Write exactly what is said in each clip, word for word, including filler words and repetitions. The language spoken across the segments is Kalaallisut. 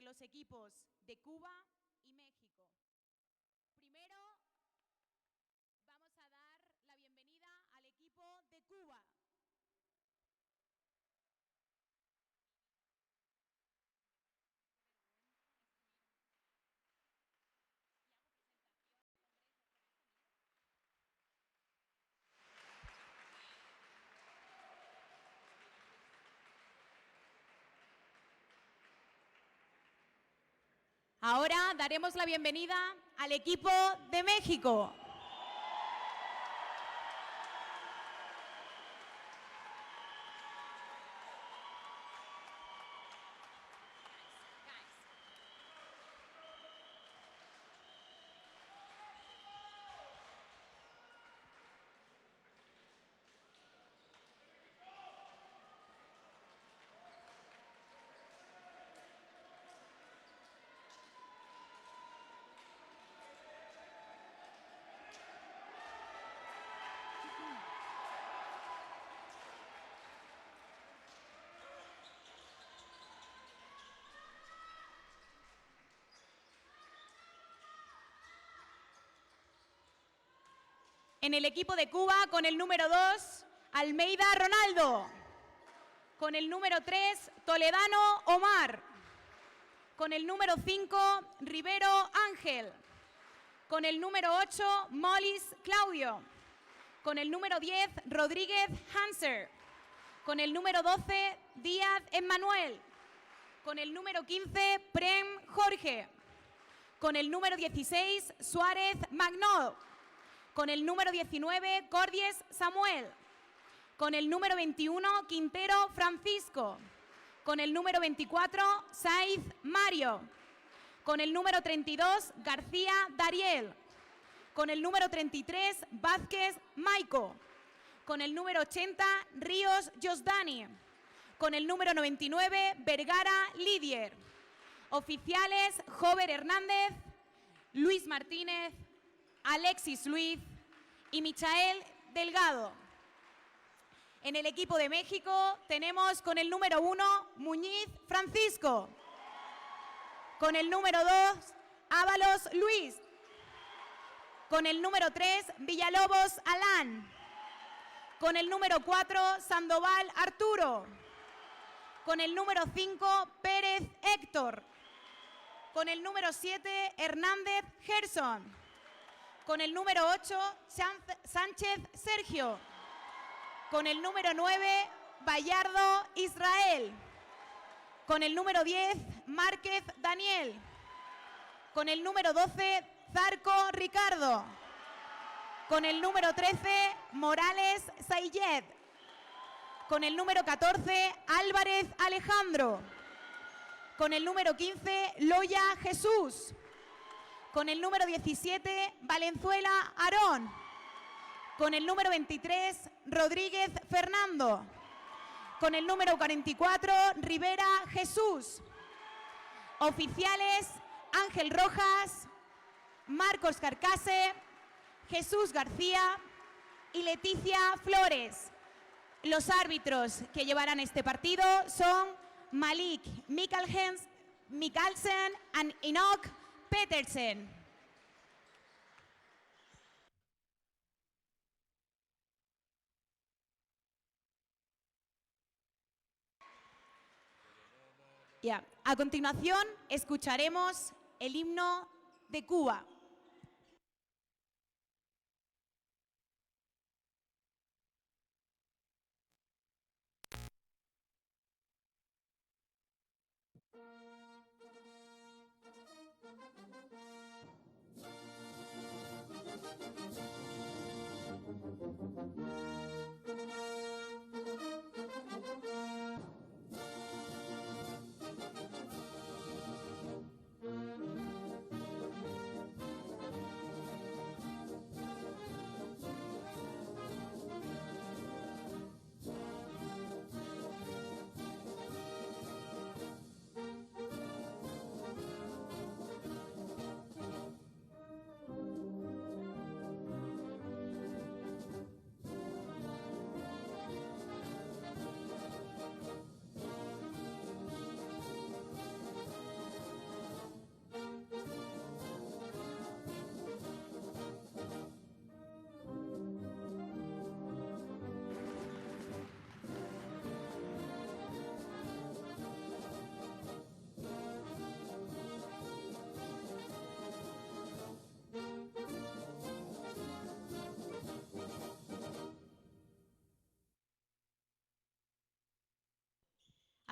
los equipos de Cuba y México. Primero, vamos a dar la bienvenida al equipo de Cuba. Ahora daremos la bienvenida al equipo de México. En el equipo de Cuba, con el número dos, Almeida Ronaldo. Con el número tres, Toledano Omar. Con el número cinco, Rivero Ángel. Con el número ocho, Molis Claudio. Con el número diez, Rodríguez Hanser. Con el número doce, Díaz Emmanuel. Con el número quince, Prem Jorge. Con el número dieciséis, Suárez Magnol. Con el número diecinueve, Cordies Samuel. Con el número veintiuno, Quintero Francisco. Con el número veinticuatro, Saiz Mario. Con el número treinta y dos, García Dariel. Con el número treinta y tres, Vázquez Maico. Con el número ochenta, Ríos Josdani. Con el número noventa y nueve, Vergara Lidier. Oficiales, Jover Hernández, Luis Martínez, Alexis Luis y Michael Delgado. En el equipo de México tenemos con el número uno, Muñiz Francisco. Con el número dos, Ábalos Luis. Con el número tres, Villalobos Alán. Con el número cuatro, Sandoval Arturo. Con el número cinco, Pérez Héctor. Con el número siete, Hernández Gerson. Con el número ocho, Sanz-, Sánchez Sergio. Con el número nueve, Bayardo Israel. Con el número diez, Márquez Daniel. Con el número doce, Zarco Ricardo. Con el número trece, Morales Sayed. Con el número catorce, Álvarez Alejandro. Con el número quince, Loya Jesús. Con el número diecisiete, Valenzuela Aarón. Con el número veintitrés, Rodríguez Fernando. Con el número cuarenta y cuatro, Rivera Jesús. Oficiales, Ángel Rojas, Marcos Carcase, Jesús García y Leticia Flores. Los árbitros que llevarán este partido son Malik Mikkelsen, Mikkelsen and Enoch Petersen. Ya, a continuación escucharemos el himno de Cuba.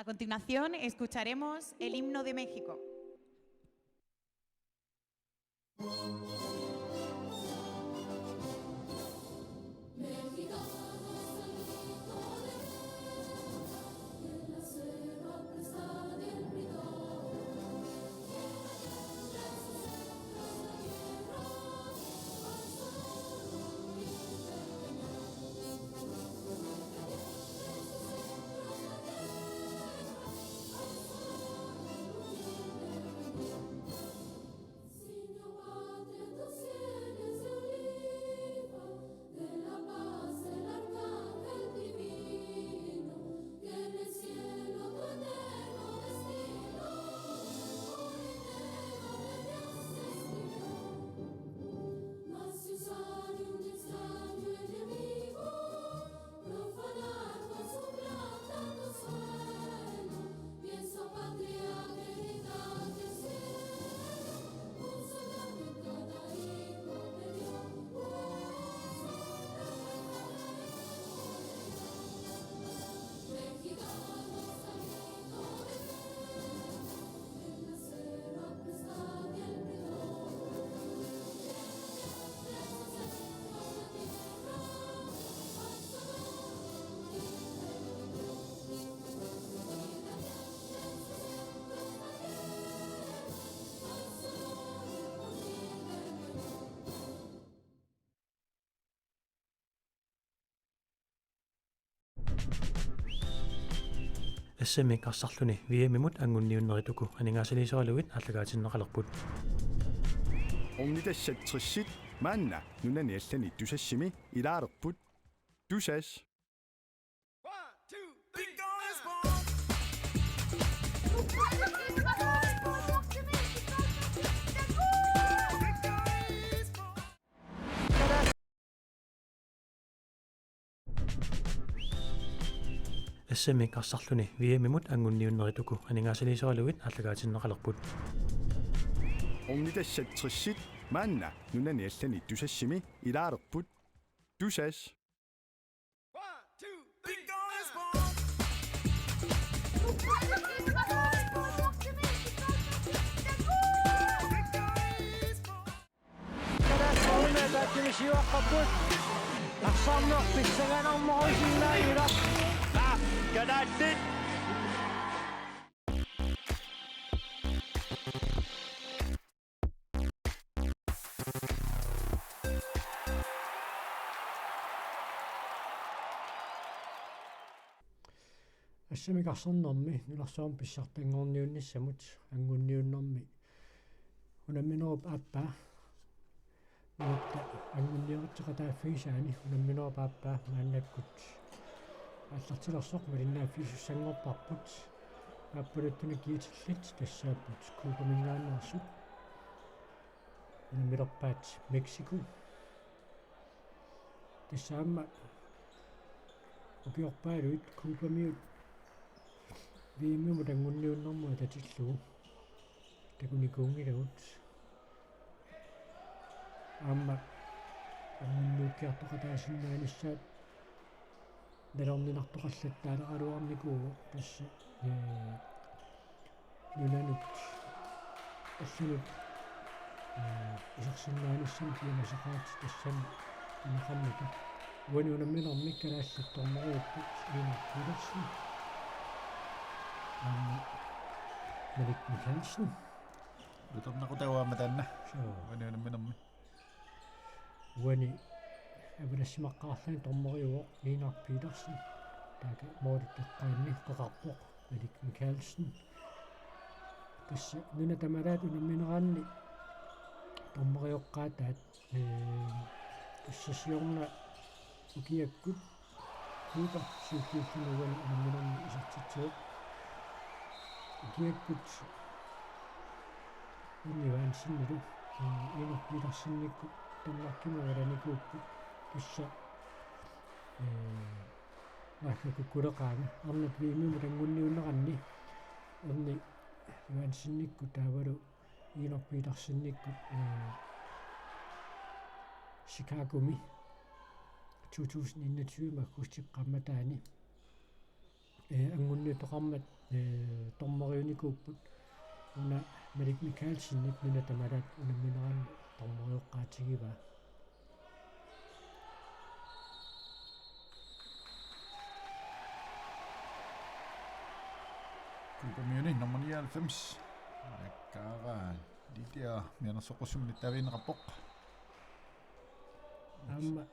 A continuación escucharemos el himno de México. S M-ip arsarluni V M-imut anguniunnerit uku aningaasaliisoralugit aallakaatinneqalerput. Ornitassat tressit maanna nunani allani Tusassimi ilaalerput. Tusass. S M-ip arsarluni V M-imut anguniunnerit uku aningaasaliisoralugit aallakaatinneqalerput. Ornitassat tressit maanna nunani allani Tusassimi ilaalerput. Tusass. Kalaallit. S M-ip arsarnermi nunarsuarmi pissartanngorniunnissamut anguniunnermi unamminerup aappaa. Nunatta angunniortaqataaffigisaani unamminerup aappaa maannakkut aallartilersoq malinnaaffigisussanngorparput. Aappaluttunik kiitillit tassaapput Cubaminngaanneersut. Unammilerpaat Mexico. Tassa aamma ukiorpaaluit Cubamiut V M-imut anguniunnermut atatillugu takunikuunngilagut. Aamma anguniukkiartoqataasinnaanissaat nalorninartoqallattaaleraluarnikuuvoq tassa, ee, nunanut allanut, ee, isersinnaanissamut piumasaqaatit tassani ineqarnata. Uani unamminermi kalaallit dommeriupput Iinar Petersen, aamma Malik Mikaelsen. Lutornaqutaq aamma taanna. Suu. Uani unamminermi. Uani avalassimaqqaarluni dommeriuvoq Iinar Petersen. Taava målip eqqaanni qeqarpoq Malik Mikaelsen. Tassa nuna tamalaat unammineraanni dommerioqqaataat, ee, tassa siorna ukiakkut Cuba siulliulluni uani unamminermi isertitsivoq. Ukiakkut Erni Johansenilu, ee, Iinar Petersenikkut Danmarkimut avalanikuupput tassa, ee, naakkakukkuleqaanga arnat V M-imut anguniunneranni Erni Johansenikkut taavalu Iinar Petersenikkut, ee, Chicagomi to tusind enogtyve aggustip qaammataani eh, anngunniuteqarmat, eh, dommeriunikuupput. Una Malik Mikaelsenip nuna tamalaat unammineranni dommerioqqaatigivaa. Coopermiuni nummer nioghalvfems. Akkaara Lydia mianersoqqussummik nittaavigineqarpoq. Aamma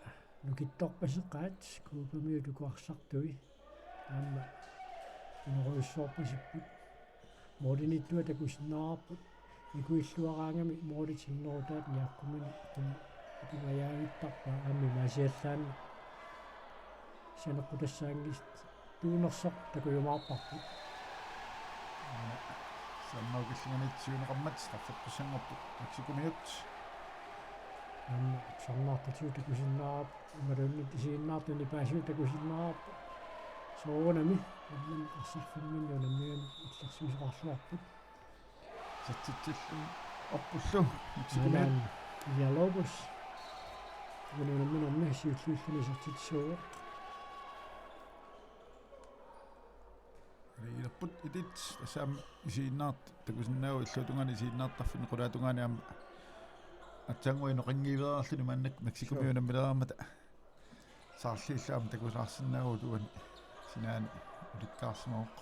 nukittorpaseqaat Coopermiut uku arsartui. Aamma inorujussuorpasipput. Målimiittua takusinnaavarput. Ikuilluaraangami målit sinnerutaat niaqquminik atugajaavittarpaa aamma imaasiallaannaq saneqqutassaanngitsuunersoq takujumaarparput. Aana, Sernau killinganiittoq siuneqarmat straffeqqussanngorput Mexicomiut. Aamma tusarnaartatigut takusinnaavarput, imaluunniit isiginnaartuni paasigut takusinnaavarput. Soorunami aamma arsarfimminni unammigamik illersuisoqarluarput. Satsitsillun orpullu Mexicomiut. Alan Villalobos. Unamminermi siulliulluni isertitsisuuvoq. Iligilerput itit, tassa aamma isiginnaartut takusinnaapput, illuatungaani isiginnaartarfinni qulaatungaani aamma aatsaannguaq inoqanngiveraarluni maannakkut Mexicomiut Sure. unammilereermata. Saarliillu aamma takusaarsinnaavugut uani sinaani ulikkaarsimavoq.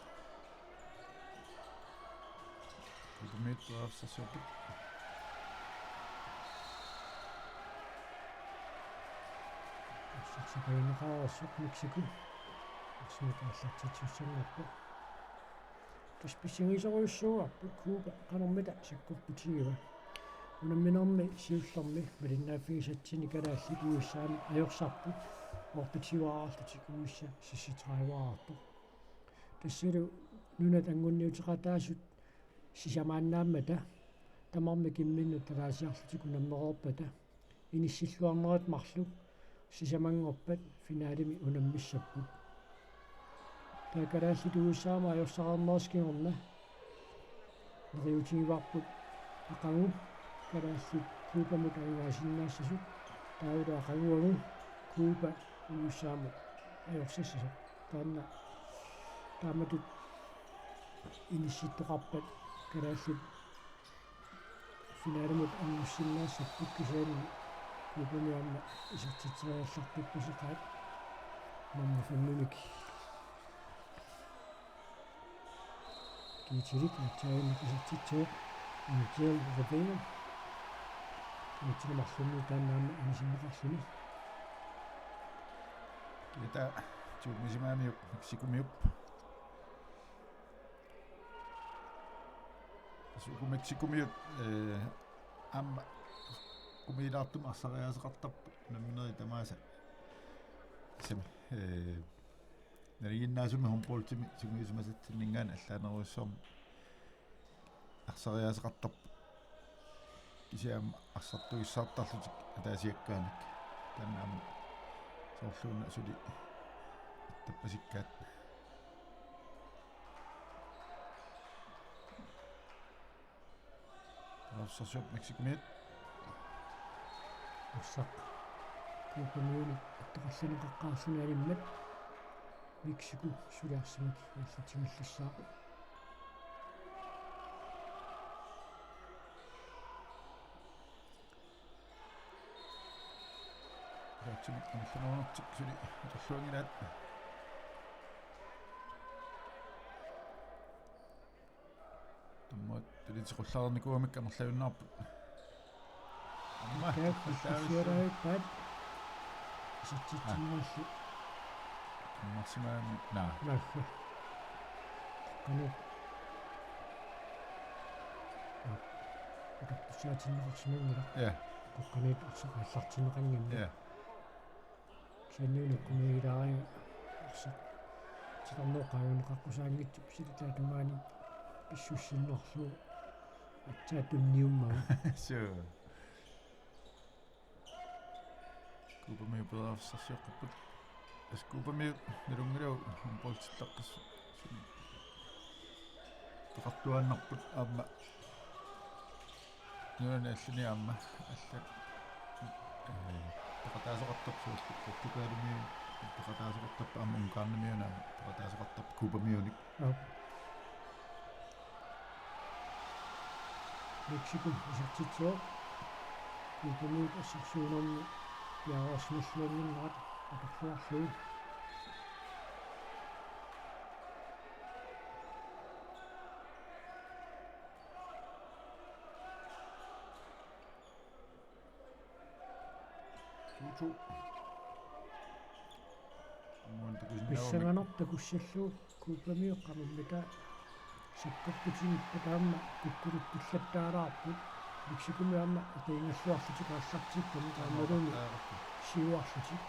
Coopermiut periarfissarsiorput. Arsaq sapaatip akunneqarnersoq Mexico. Arsamik aallartitsissanngorpoq. Tassa pissangasorujussuuarput Cuba qanormita sakkortutigiva. Unamminermi siullermi malinnaaffigisatsinni kalaallit U S A-mut ajorsarput. Oortatiuaarlutik U S A seksogtredive-aartoq. Tassalu nunat anngunniuteqataasut sisamaannaammata tamarmik imminnut taraasiarlutik unammereerpata inissilluarnerat marluk sisamanngorpat finalemi unammissapput. Taava kalaallit U S A-mut ajorsaqarnerat kingorna neriuutigivarput aqagu kalaallit Cubamut ajugaasinnaassasut, taavalu aqaguagu Cuba U S A-mut ajorsassasut. Taanna taamatut inissittoqarpat kalaallit finalemut angussinnaassappat kisianni Cubami aamma isertitseriallartippaseqaat nummer fem-imik. Kiitilik aatsaannguaq isertitsivoq Angel Rivera. Kiitilik marlunni taanna aamma inisinneqarluni. Kiita Cubamiup Mexicomiup. Tassa uku Mexicomiut, eh, aamma umiilaartumik arsariaaseqartarput unamminerit tamaasa. Tassami, eh, nalinginnaasumik håndboldimi sungiusimasatsinninngaanniit allaanerujussuarmik arsariaaseqartarput. Kisianni arsartuissaartarlutik ataasiakkaannik. Taanna aamma soorluuna suli attappasikkaat. Arsarsiorput Mexicomiut. Arsaq Cubamiunit attoqarluinnaqaqqaarluni alimmat Mexico suli arsamik aallartigallassaaq. Ilaatsunik amerlanerunertik suli atorluanngilaat. Taamaat tuliteqqullaarnikuugamik amerlajunnaarput. Aamma, takullaavissuu. Takullaavissuu. Isertitsinniarli. Aamma simaami naa. Naagga. Qanoq. Utoqqusaatinneqarsimanngilaq. Ja. Qoqqaniit arsaq aallartinneqanngimmat. Ja. Kisianni una eqqumiigilaariga arsaq titarneq qaangeqaqqusaanngitsoq silataata tungaani pissussinnarlugu aatsaat tunniummagu. Suu. Cubamiut periarfissarsioqqipput. Tassa Cubamiut nalunngilagut håndboldillaqqissut. Peqartuaannarput aamma. Nunani allani aamma allat, eh, peqataasoqartarput soorlu Portugalimi, Peqataasoqartarput aamma Ungarnimiuna, peqataasoqartarput Cubamiunik. Aap. Mexico isertitsivoq. Cubamiut assersuinermi piareersimalluannginnerat atorluarlugu. To to. Aamma takusinnaavarput. Pissanganartoq takussallugu Cubamiut qanormita sakkortutigippat aamma kukkuluttullattaalaarput. Mexicomiut aamma eqiingalluarlutik aallartikkami taamaluunniit siuarlutik.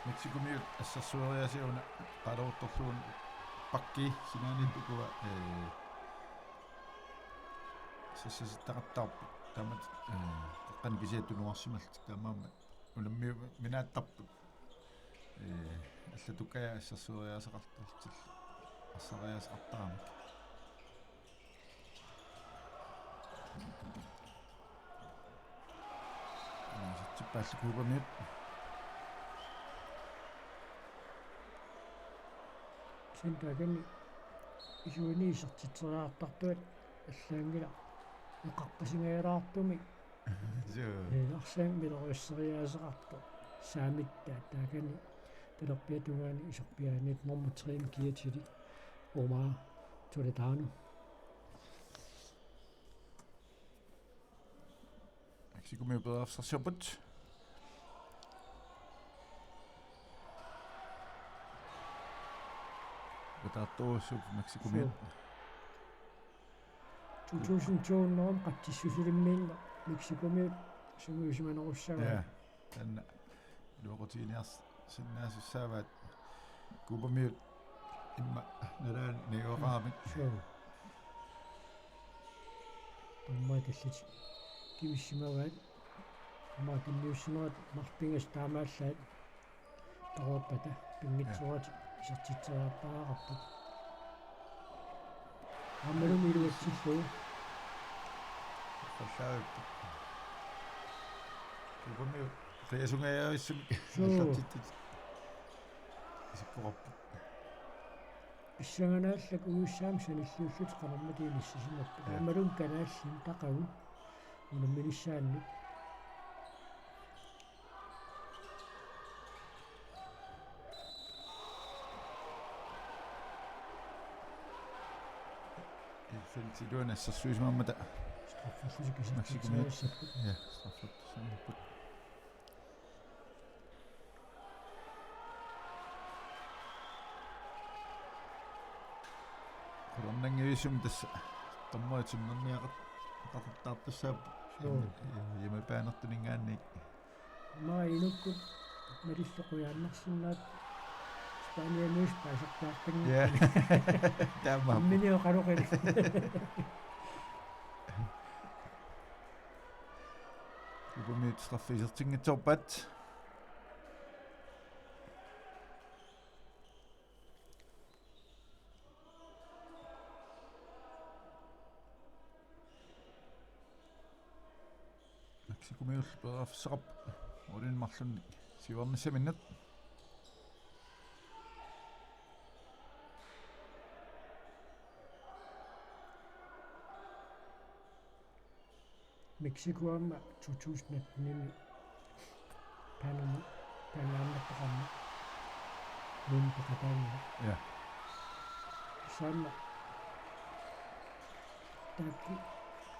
Mexicomiut assersueriaasiuna qaleruttorluun pakki sinaaniit ukua, ee, sassasittaqattaarput. Taamatut, ee, qeqqani kisiat tunuarsimallutik taamaammat unammiuminaattarput. Ee, allatukkajaat assersueriaaseqartartillu. Asseriaaseqartaramik. Isertippaallu Cubamiut. Kisianni taakani isuini isertitseriartartuat allaanngilaq eqarpasingajalaartumik. Suu. Ee, arsaannik miloriusseriaaseqartoq saamittaat taakani talerpiata tungaani iserpiaaniit nummer tre-mi kiatili Omar Toledano. Mexicomiut periarfissarsiorput. Peqataartorujussuupput Mexicomiut. Suu. To tusind to hundrede qatsissusilimmiinneq Mexicomiut sungiusimanerussagaat. Ja. Taanna iluaqutiginiarsinnaasussaavaat Cubamiut immaqa nalaani najugaqaramik. Suu. Dommerit tallitik kimissimavaat. Aamma tunniussinerat marluk pingasut taamaallaat. Taroorpata pinngitsooratik isertitseriartariaqarput. Aammalumi iluatsillugu. Fallaavipput. Cubamiut qiasungajavissunik. Suu. Isertitsisut isikkoqarput. Pissanganarlutik uissaam sanilliullutik qanormita inissisimapput. Ja. Aammalumi kanaallinik taqagu unamminissaannik. Illit iluani assersuisimammata. Strafferlutik isertitseriassapput. Ja, strafferlutik. Qularnanngivissumik tassa dommerit sunnerniaqat-, -qartattaartussaapput. Suu. Hjemmebane-rtuninngaanniit. Aamma inukkut malillugu qujaannarsinnaavoq Spaniamiut paasartaartanngillat. Ja. Taamaappoq. Imminioqaluqili. Cubamiut straffi isertinngitsoorpaat. Mexicomiullu periarfissaqarput målinik marlunnik siuarnissaminnut. Mexico aamma to tusind atten-imi Panama, Panama-tta qamma. Nunni peqataanngilaq. Ja. Saamma taakku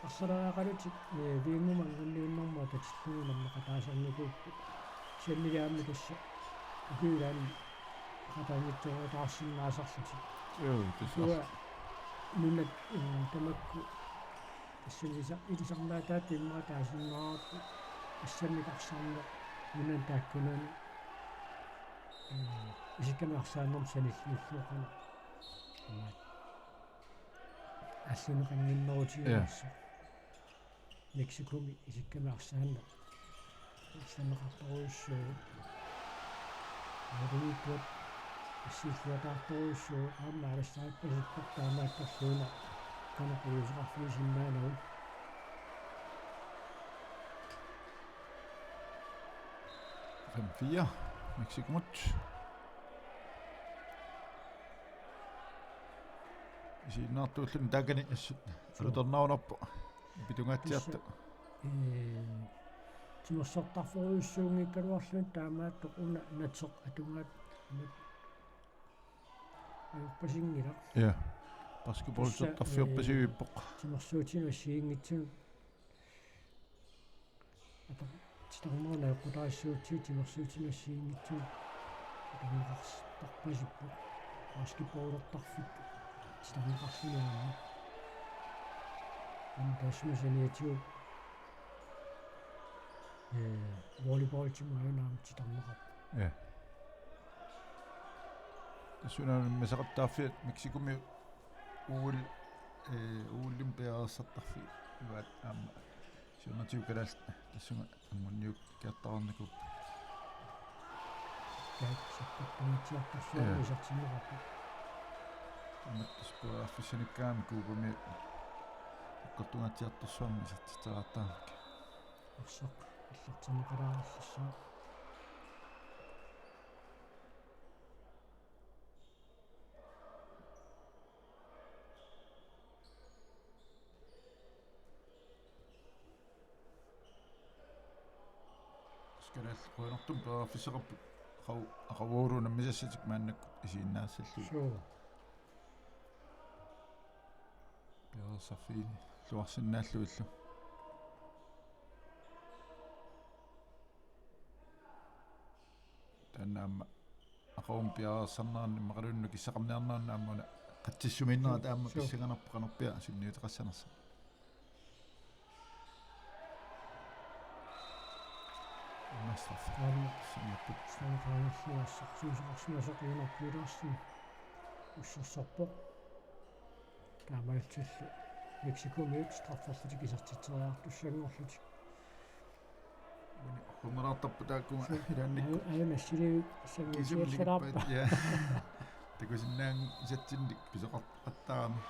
arsaleriaqalutik, ee, V M-imi anguniunnermut atatillugu nammeqataasarnikuupput. Kisiannili aamma tassa ukiup ilaani peqataanngitsoorutaarsinnaasarlutik. Joo, tassa. Ukua nunat, ee, tamakku tassani ilisa-, ilisarnaataata immaqa taasinnaavarput assammik arsarneq nunani taakkununnga, ee, isikkamik arsaannermik sanilliullugu qanoq. Imaat. Allunneqannginnerutiginersoq. Ja. Mexicomi isikkamik arsaanneq. Arsaanneqartorujussuuvoq. Alumiittuat assilluataartorujussuuvoq aamma alassarippasippoq taamaattorluuna qanoq iliuuseqarfigisinnaanagu. Fem fire, Mexicomut. Isiginnaartuulluni taakani assut alutornarunarpoq. Pitungaatsiartoq. Ee, timersortarfeerujussuunngikkaluarluni taamaattoq una nateq atugaat ajorpasinngilaq. Ja. Basketball. Tassa, sortarfiorpasivippoq. Ee, timersuutinut assigiinngitsunut. Ata, titarnerup najoqqutaassutut timersuutinut assigiinngitsunut atorneqartarpasippoq. Basketballertarfipput titarneqarluni aamma. Aamma taassuma saniatigut, ee, volleyballtimut aamma titarneqarpoq. Ja. Tassuuna meeqqertaarfiat Mexicomiut uul, ee, uullim piareersartarfiit ivaat aamma siornatigut kalaallit tassunga anguniukkiartareernikuupput. Kaak sakkortungaatsiartorsuarmik. Ja. Isertinneqarpoq. Aamma tassa periarfissanikkaangamik Cubamiut sakkortungaatsiartorsuarmik isertitseriartaramikku. Arsaq allartinneqalaarallassaaq. Kalaallit qujanartumik periarfissaqarput aqagu-, aqagualu unammisassatik maannakkut isiginnaassallugu. Suu. Piareersarfigiilluarsinnaallugillu. Taanna aamma aqagumut piareersarnerani immaqaluunniit nukissaqarniarnerani aamma una qatsissumiinnera. Suu, taama suu. Pissanganarpoq qanorpiaq sunniuteqassanersoq. Aamma straffe. Aamma. Saniapput. Straffe qaangerluassaq suusoqarsimasoq Iinarpi Larsen. Ussersorpoq. Taamaalillutillu Mexicomiut strafferlutik isertitseriartussanngorlutik. Uani orlunngalaartarput taakkununnga. Suu. Ilaannikkut. Aj-, ajunngilaq assiliiviuk kisimilik sangusiassalaarpa. Ippat, ja. Takusinnaanngisatsinnik pisoqartarami.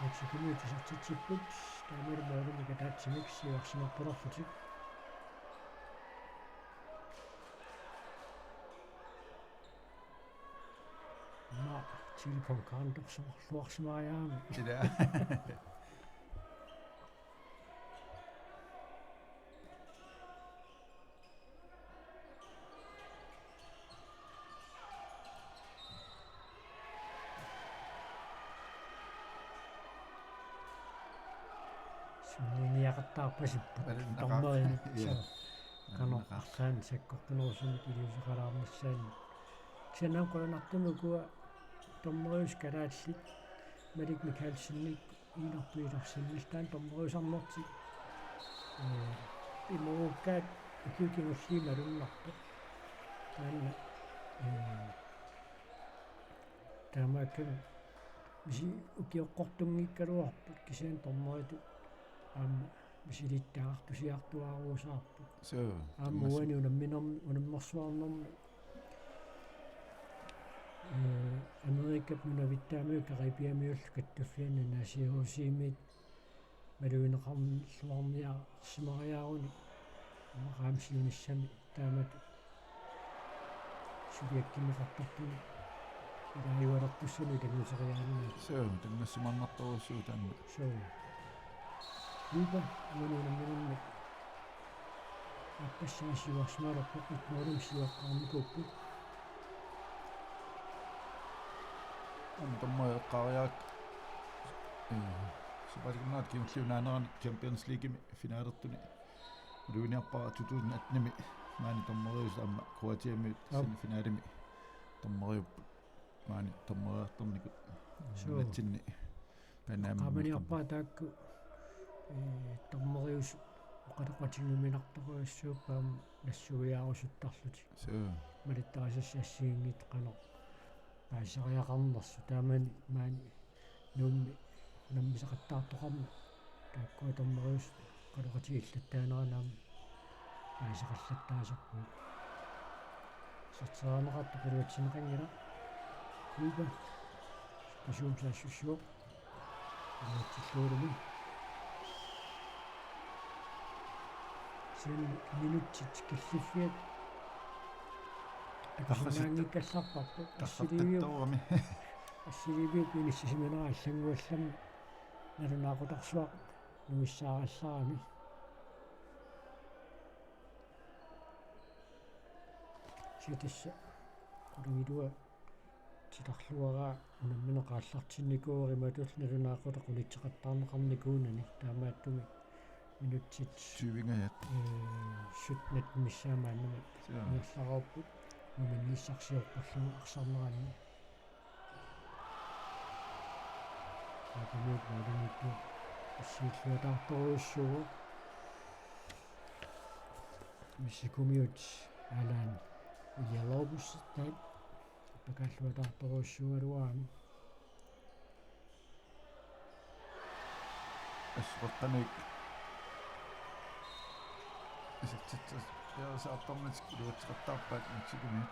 Mexicomiut isertitsipput taamalu målimik ataatsimik siuarsimaqqullutik. Aamma Chile Con Carne-orsuarluarsimariarami. Ila. Sunniiniaqattaarpasipput. Malinnaqa-, dommerinik. Ja. Suu. Qanoq malinnaqa-, arlaannik sakkortunerusumik iliuuseqalaarnissaannik. Kisianni qujanartumik ukua dommeriusut kalaallit Malik Mikaelsenip Iinarpi Larsenip taanna dommeriusarnertik. Ee, imoorukkaat ukiut kingulliit malunnarpoq. Taanna, ee, taamaakkami misi-, ukioqqortunngikkaluarput kisianni dommeritut aamma misilittagartusiartuaaruusaarput. Suu, aamma tamassi-, uani unamminerm-, unammersuarnermi, ee, Amerikap nunavittaamiut Caribbeamiullu kattuffianni Nassau Siumut malugineqarluarniarsimariaruni aamma qaammat siunissami taamatut suliakkiinneqartartuni ilaajualertussanut ilannguseriaannarpoq. Suu, takusimaannartorujussuuvoq taanna. Suu. Cuba uani unamminermi aappassaa siuarsimavoq, et-nulimi siuaqqaarnikuupput. Aamma dommerit eqqaariarakku, ee, sapaatip-akunnera kingulliup naanerani Champions Leaguemi finalertuni maluginiarpara to tusind attenimi maani dommeriusut aamma Kroatiamiut. Aap. Semifinalemi dommeriupput. Maani dommeriartornikut. Suu. Nunatsinni Panama. Qaamaniarpara taakku, ee, dommeriusut oqaloqatigiuminartorujussuupput aamma nassuiaarusuttarlutik. Suu. Malittarisassat assigiinngitsut qanoq paasisariaqarnersut taamani maani Nuummi unammisaqattaartoqarmat taakkua dommeriusut oqaloqatigiillattaaneranni aamma paasisaqallattaasarput. Iserteriarneqartoq iluatsinneqanngilaq. Cuba. Sukkasuumik saassussivoq. Iluatsillugulumi. Sen minutsit killiffiat. Tarrasittu-, akusinnaanngikkallarparput. Assiliiviup, tarrattittoorami. Assiliiviup inissisimanera allannguallammi nalunaaqutarsuaq nuissaarallarami. Kisianni tassa qulangilua titarluaraa unammineq aallartinnikuuvoq imatut nalunaaqutaq qunitseqattaarneqarnikuunani, taamaattumik minutsit tyvingajat, eh, syttenit missaani maannamut. Joo. Ingerlareerput, uminnissarsiorpallugu arsarneranni. Aatamiit maalimiittoq assiilluataartorujussuuvoq. Mexikomiut Alan Villalobos taanna appakaalluataartorujussuugaluarami. Assoqaqqanik isertitseq piareersartarmat iluatseqattaarpaat Mexikomiut.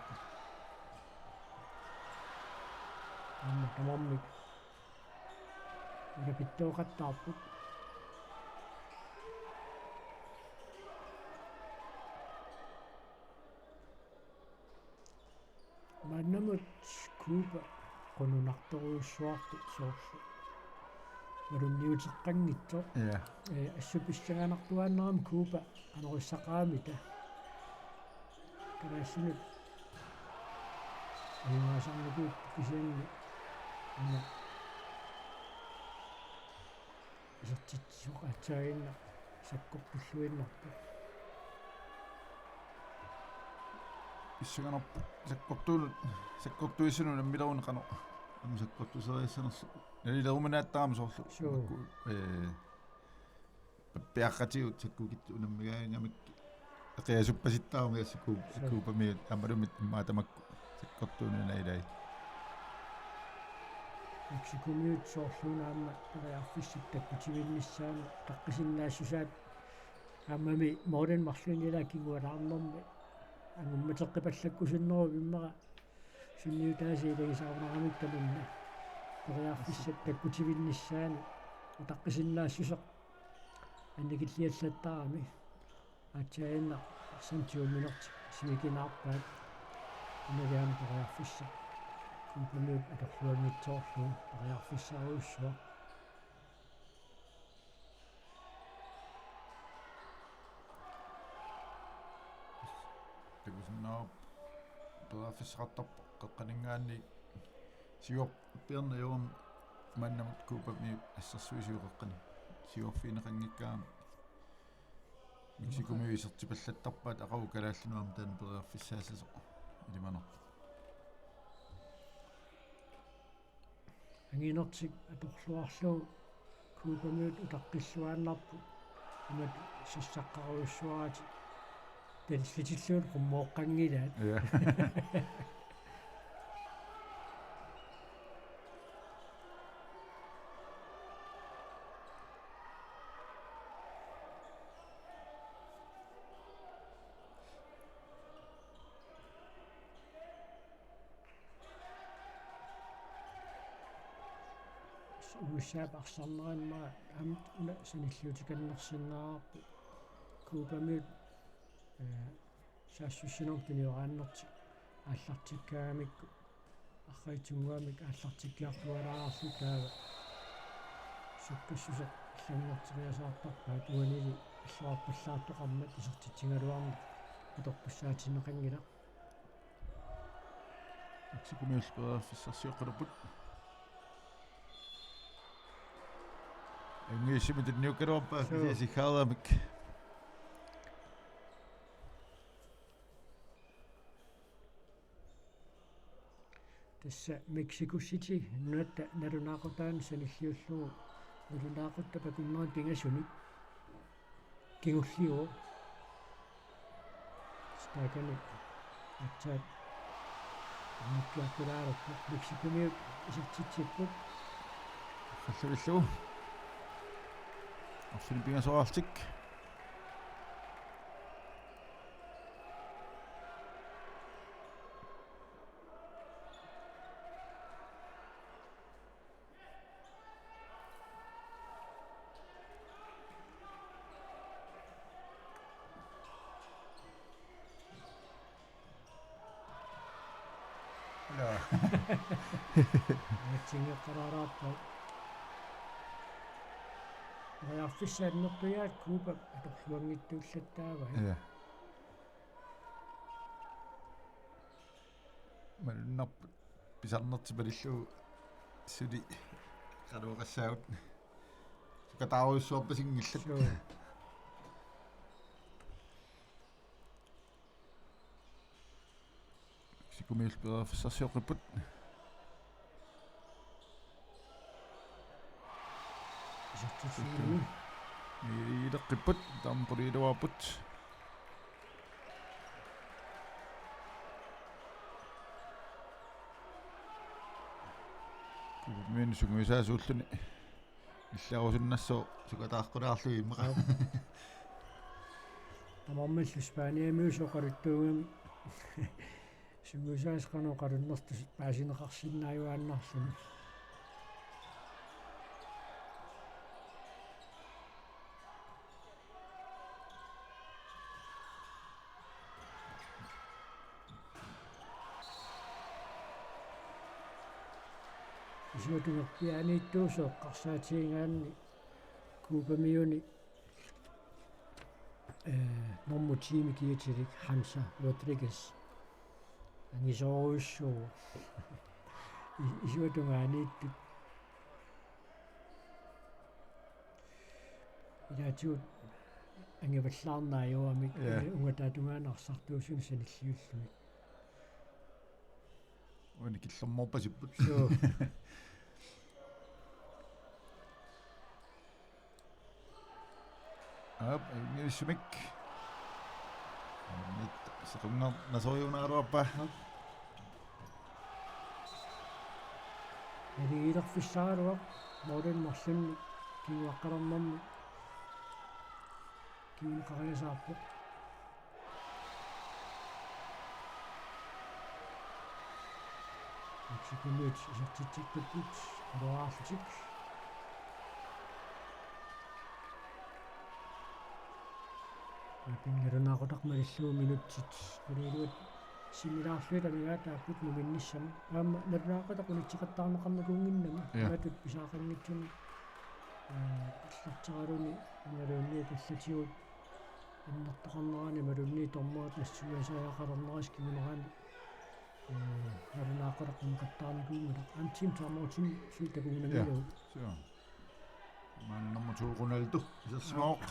Aamma tamarmik ulapittooqattaarput. Maannamut Cuba qununartorujussuartut soorlu malunniuteqqanngitsoq. Ja. Eh, assut pissanganartuaannarami Cuba anorissaqaramita. Kalaallinut ajugaasarnikuupput kisianni una isertitsisoq aatsaannguaq sakkortulluinnarpoq. Pissanganarpoq sakkortuunut, sakkortuissanut unammileruni qanoq aamma sakkortuseriassanersoq. Nalileruminaattarami soorlu. Suu. Makku, eh, pappiaqqatigut sakkukitsoq unammigaangamik eqiasuppasittaarami assuku. Suu. Cuubamiut aammalumi immaqa tamakku sakkortuunut una ilai. Mexikomiut soorluuna aamma periarfissat takkutivinnissaannut utaqqisinnaassusaat aammami målini marlunnik ilaa kingualaarnermi angummateqqipallakkusunnerup immaqa sunniutaasa ilagisaarunaramik tamanna periarfissat takkutivinnissaannut utaqqisinnaassuseq annikilliallattarami. Aatsaannguaq arsaq tyveminertik sivikinaarpaat. Unaliaana periarfissaq Cuubamiut atorluanngitsoorlugu periarfissarujussuaq. Takusinnaavarput periarfissaqartarpoq qeqqaninngaanniit siuarpiarneq ajorami maannamut Cuubamiut assersuisuuqeqqani siuarfigineqanngikkaangamik. Mexikomiut isertipallattarpaat aqagu kalaallinut aamma taanna periarfissaassasoq ilimanarpoq. Anginertik atorluarlugu Cuubamiut utaqqilluaannarput imatut sersaqqarujussuaratik tallitilluunniit qummooqqanngilaat. Ja. U S A-p arsarneranni aamma una sanilliutikannersinnaavarput Cuubamiut, eh, saassussinermik tunioraannertik aallartikkaagamikku arriitsunnguamik aallartikkiartualaarlutik taava sukkassuseq allanngorteriasaartarpaat uanili alluarpallaartoqarmat isertitsigaluarneq atortussaatinneqanngilaq. Mexikomiut periarfissarsioqqilerput. Angiussimi tunniukkaluarpaa. Suu. Kisianni siggaaramik. Tassa Mexico City nunatta nalunaaqutaani sanilliullugu nalunaaqutaq akunneranut pingasunik kingulliuvoq. Stadioni aatsaat immikkiartulaalerpoq, Mexicomiut isertitsipput. Arfalluillu. Arfineq-pingasoraarlutik. Aatsingeqqalaaraarpaa. Periarfissat annertujaat Cuba atorluanngitsuullattaavai. Ja. Malunnarpoq pisarnertik malillugu suli qaluaqassaagut. Sukataarujussuarpasinngillat. Suu. Mexicomiut periarfissarsioqqipput. Isertitsinermi. Ileqqipput, taama quliiluarput. Cubamiut sungiusaasuulluni. Illarusunnassaaq sukataaqqulaarlugit immaqa. Aap. Tamarmillu Spaniamiut oqaluttuugami. Sungiusaasoq qanoq oqalunnertut paasineqarsinnaajuaannarluni. Isuatut piaaniittuusoq eqqarsaatigigaanni Cubamiuni, eh, normu tiimi kiatilik Hansa Rodriguez. Angisoorujussuuvoq. I-, isuatungaaniittut. Ilaatigut angivallaarnaajuamik. Ja. Ungataata tungaanut arsartuusunut sanilliullugit. Uani killormoorpasipput. Suu. Aap, ajunngivissumik. Anit sequnngornasorujuugaluarpaa. Naligiilerfissaraluaq målip marlunnik kinguaqqalernermik kinguneqariasaarpoq. Mexicomiut isertitseqqipput qaluaraarlutik. Pingaarnerpaaq malillugu minutsit quliiluat sinnilaarlugit amigaataapput numinnissamut. Aamma nalunaaqutaq unitseqattaarneqarnikuunnginnami. Ja. Matut pisaaqanngitsumik, eh, allarteraluni imaluunniit allatigut annertoqarnerani imaluunniit dommerit nassuiaasariaqalernerisa kingunerani, eh, nalunaaqutaq unitseqattaarnikuunngilaq. Aamma team timeoutimi suli takunnginnamiuk. Ja. Suu. Maanna nummer to Ronaldo. Isersimavoq.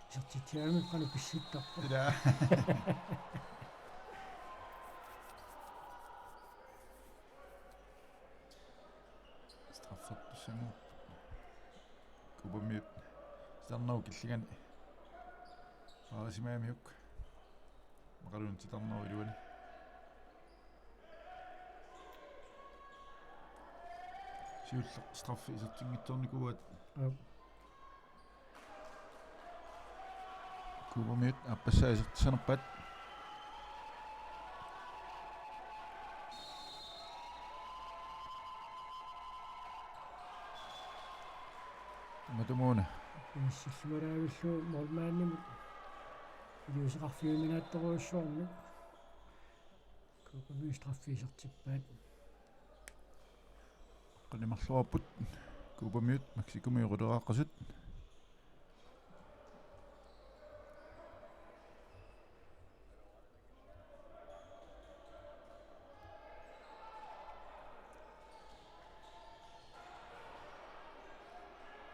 Isertitsinermi qanoq pissuttarpa. Ila. Straffertussanngorpoq. Cubamiut. Sitarnerup killingani. Paarisimagamiuk. Maqaluunniit titarnerup iluani. Siulleq straffi isertinngitsoornikuuaat. Aap. Cubamiut aappassaa isertissanerpaat. Matumuuna. Silluaraavillu målmandimut iliuuseqarfiuminaattorujussuarmik. Cubamiut straffi isertippaat. Qanimarluarput Cubamiut Mexicomiut quleraqqasut.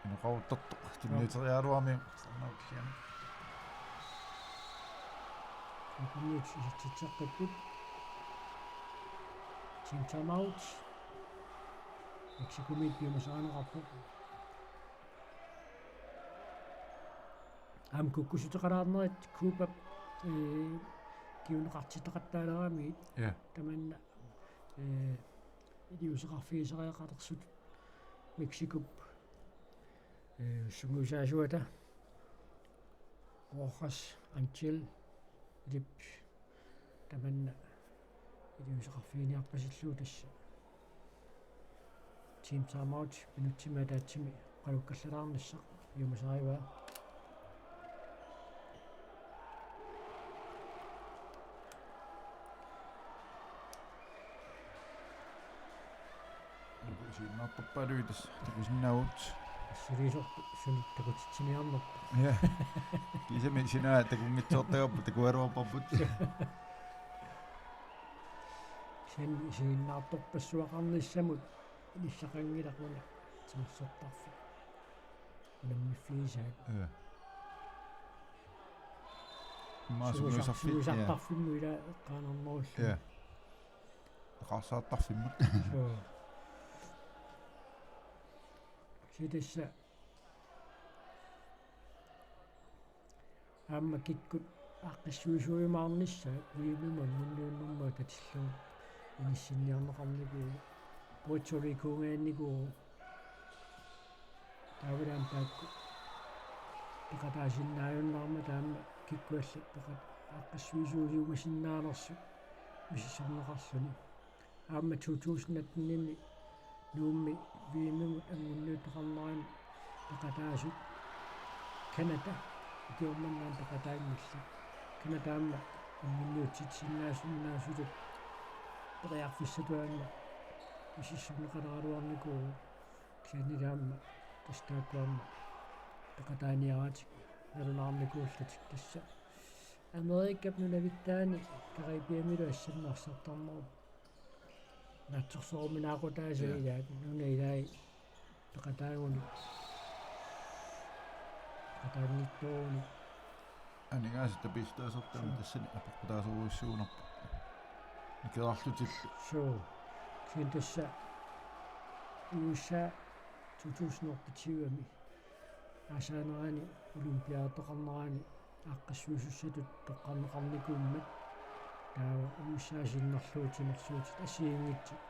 Inoqaruttartoq tunniuteriaraluarmiuk. Sarnaukkiani. Cubamiut isertitseqqipput. Team timeout. Mexicomiut piumasarineqarput. Aamma kukkussuteqalaarnerit Cubap, eh, kinguneqartitaqattaaleraangamik. Ja. Tamanna, eh, iliuuseqarfigisariaqalersut Mexicop, eh, sungiusaasuata Rojas Angel ilip tamanna iliuuseqarfiginiarpasillugu tassa. Team timeout minutsimik ataatsimi qalukkallalaarnissaq piumasarivaa. Isiginnaartorpaaluit tassa takusinnaavugut. Assiliisorput sunik takutitsiniarnerput. Ja. Kiisami sinaa takunngitsoortagarput takugaluarparput. Kisianni isiginnaartorpassuaqarnissamut inissaqanngilaq una timersortarfik. Unammiffigisaat. Ja. Immaqa sungiusarfik. Sungiusartarfimmut ilaa eqqaanarnerullugu. Ja. Eqaarsaartarfimmut. Suu. Kisianni tassa aamma kikkut aaqqissuisuujumaarnissaat V M-imut anguniunnermut atatillugu inissinniarneqarnikuuvoq, Puerto Ricogaannikuuvoq. Taavalu aamma taakku peqataasinnaajunnaarmata aamma kikkuallit peqat-, aaqqissuisuusiumasinnaanersut misissorneqarluni. Aamma to tusind atten-imi Nuummi V M-imut anguniuttoqarnerani peqataasut Canada, ikiormannaani peqataanngillat. Canada aamma anguniutsitsisinnaasunnaasullu periarfissatut aamma misissorneqaleraluarnikuuvoq. Kisianni aamma tassa taakku aamma peqataaniaratik nalunaarnikuullutik tassa. Amerikap nunavittaani Caribeamilu assammik arsartarnerup naatsorsoruminaaqutaasa. Ja. Ilaat nunat ilaat peqataagunik, peqataanngitsooruni. Aningaasat tapiissutaasortaat. Suu. Tassani apeqqutaasorujussuunerput. Nikerarlutillu. Suu. Kisianni tassa U S A to tusind otteogtyve-mi aasaanerani olympiadeqarnerani aaqqissuisussatut toqqarneqarnikuummat taava U S A sinnerlugu timersuutit assigiinngitsut,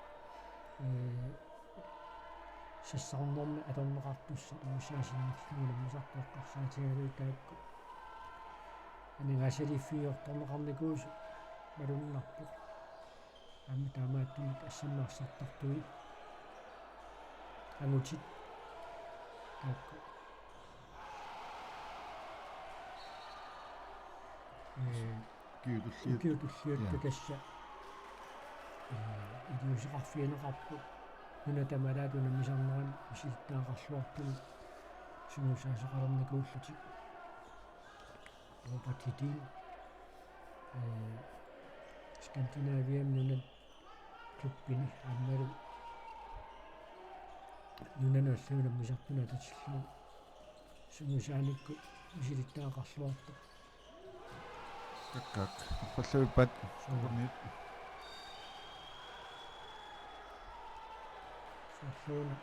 ee, sassarnermi atorneqartussat U S A sinnerlugu unammisartut eqqarsaatigalugit taakku aningaasaliiffigiortorneqarnikuusut malunnarpoq. Aamma taamaattumik assammik arsartartui angutit taakku. Ee, ukiut tulliit. Ukiut tulliit. Ja. Tassa, ee, iliuuseqarfigineqarput nuna tamalaat unammisarnerani misilittagaqarluartumik sungiusaasoqalernikuullutik. Robert Hedin, ee, Skandinaviami nunani klubbini aammalu nunanut allanut unammisartunut atatillugu sungiusaanikkut misilittagaqarluartoq. Kakkaak arpallavippaat. Suu. Kuupamiut. Soorluuna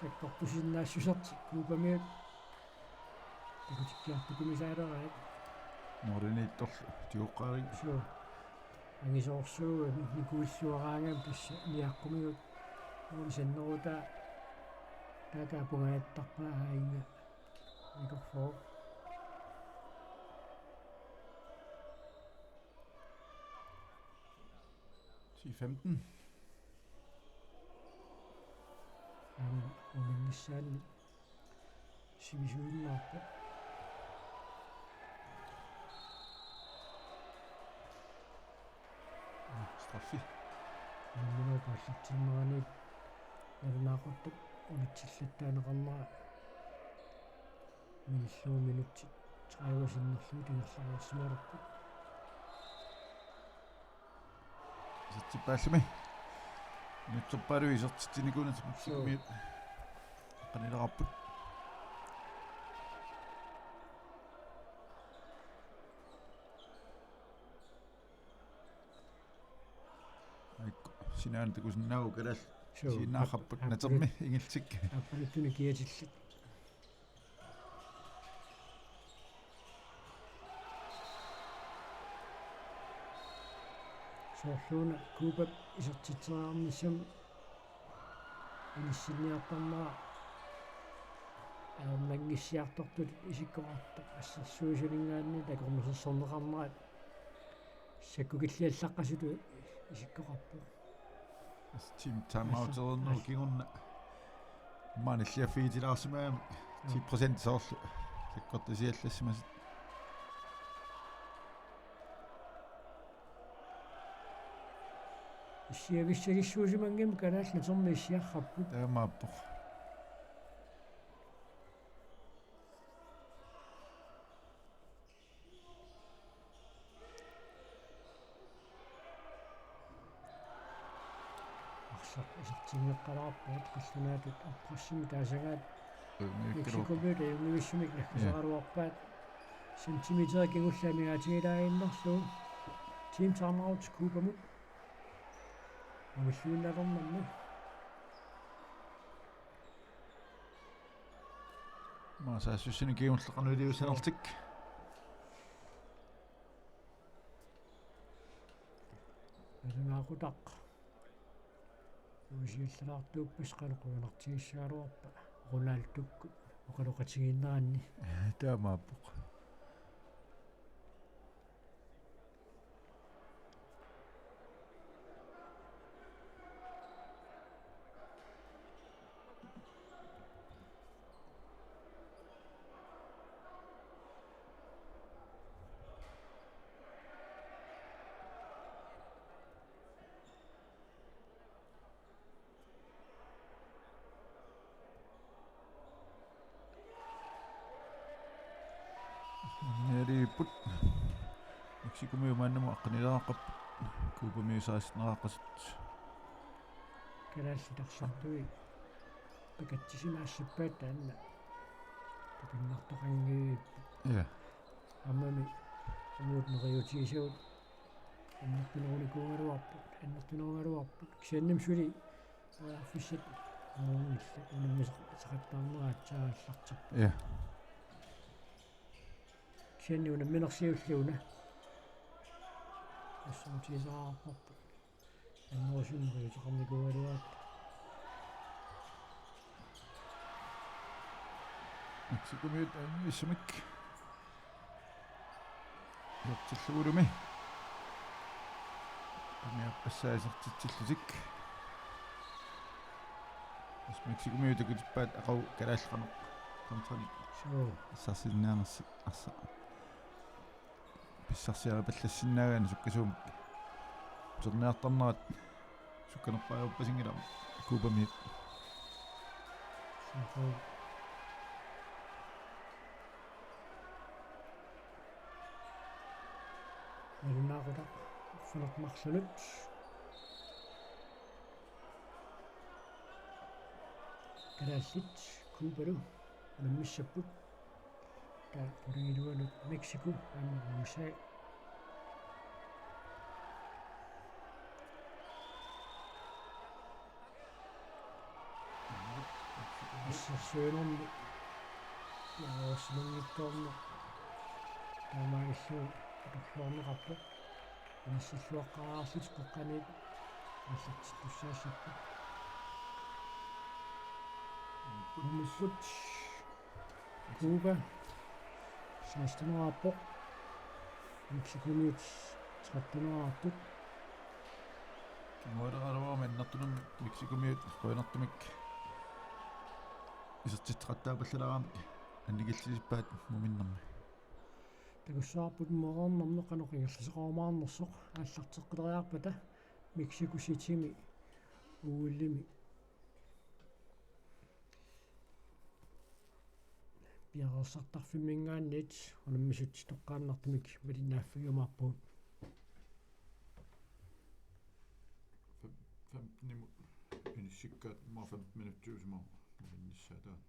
sakkortusinnaassusertik Kuupamiut takutikkiartukumisaaleraat. Mooriniittorlu tigoqqaariga. Suu. Angisoorsuugami nikuilluaraangami tassa niaqqumigut moorisannerutaa taakaapungaattarpaa aajuna nikorfoo. Ti femten. Aamma unammissaanni sivisuinnarpoq. Straffi. Unamminerup aallartinnerani nalunaaquttap unitsillattaaneqarnera minillugu minutsit tredive sinnerlugit ingerlareersimalerput. Isertippaallumi. Inuussorpaaluit isertitsinikuunatik. Suu. Aqqanileqarput. Aikku sinaani takusinnaavugut kalaallit. Suu. Isiginnaarparput. Aap-, natermi aap-, ingiltik. Aappaluttunik kiatillit. Soorluuna Cuba isertitseriarnissamut inissinniartarnera ajornanngissiartortutut isikkoqartoq, assersuisuninngaanniit akornusersorneqarnerat sakkukilliallaqqasutut isikkoqarpoq. Assut timeout-ernerup kingorna maanilliaffigitilaarsimagami ti procent soorlu sakkortusiallassimasut. Issiavissagissuusimanngimmat kalaallit natermi issiarrapput. Taamaappoq. Arsaq isertinngeqqalaarpoq qallunaatut arprassimik taasagaat. Mexicomiut ajunngivissumik naggasaraluarpaat. Centimeter kingulleq amigaatigilaaginnarlugu. Team timeout Cubamut. Amilluinnarnermi. Maassaassussineq kingulleq qanoq iliussanertik. Nalunaaqutaq. Uisiallalaartuuppas qanoq qujanartigissagaluarpa. Ronaldokkut oqaloqatigiinneranni. Taamaappoq. Neriipput. Mexicomiut maannamut aqqanileqaqqap. Cubamiut saassinneqaqqasut. Kalaallit arsartui. Pakatsisimaassappaat taanna. Tapinnartoqanngivipput. Ja. Aammami uagut neriuutigisagut. Annertunerunikuugaluarput, annertunerugaluarput. Kisiannimi suli periarfissat uunngillat, unammisaqattaarnerat aallartippoq. Ja. Kisianni unamminersiulli una. Assuutigisaqarparput. Annerusumik neriuuteqarnikuugaluarput. Mexicomiut ajunngivissumik. Isertillugulumi. Umiappassaa isertitsillutik. Tassa Mexicomiut takutippaat aqagu kalaallit qanoq. Kontranik. Suu. Assersinnaanersi arsa. Pissarsiaripallassinnaagaanni sukkasuumik. Uterniartarnerat sukkanerpaajuppasinngilarmi Cubamiut. Suu. Nalunaaqutaq arfineq-marlunut. Kalaallit Cubalu unammissapput. Taava qulingiluanut Mexico aamma U S A. Assersuinermi naluarsimanngitsoorneq taamaallillugu atorluarneqarpoq. Inissilluaqqaarlutik qeqqaniit aallartittussaassapput. Nummer sytten. Cuba seksteneqarpoq. Mexicomiut tretteneqarput. Kingualeraaluarami annertunermi Mexicomiut qujanartumik isertitseqattaapallalaaramik annikillisippaat muminnermi. Takussavarput muminnermi qanoq ingerlasoqarumaarnersoq aallarteqqileriarpata Mexico Citymi O L-imi piareersartarfimminngaanniit unammisut toqqaannartumik malinnaaffigiumaarpugut. Fem-, femtenimut inissikkaat immaqa fem minutsiusimavoq malinnissaataat.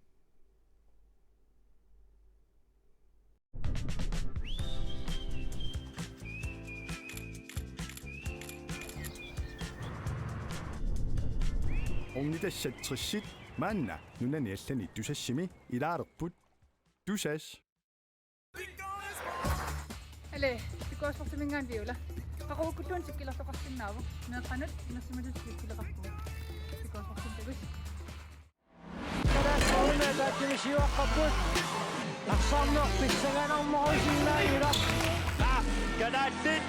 Ornitassat tressit maanna nunani allani Tusassimi ilaalerput. Tusass. Ale, Sikuasportiminngaanniit Viola. Qaqugukkulluunniit sikkilertoqarsinnaavoq. Meeqqanut inersimasutut sikkileqarpugut. Sikuasportimi takuss. Kalaallit soorunami taakkunani siuaqqapput. Arsarneq pissanganarnerusinnaanngilaq. Kalaallit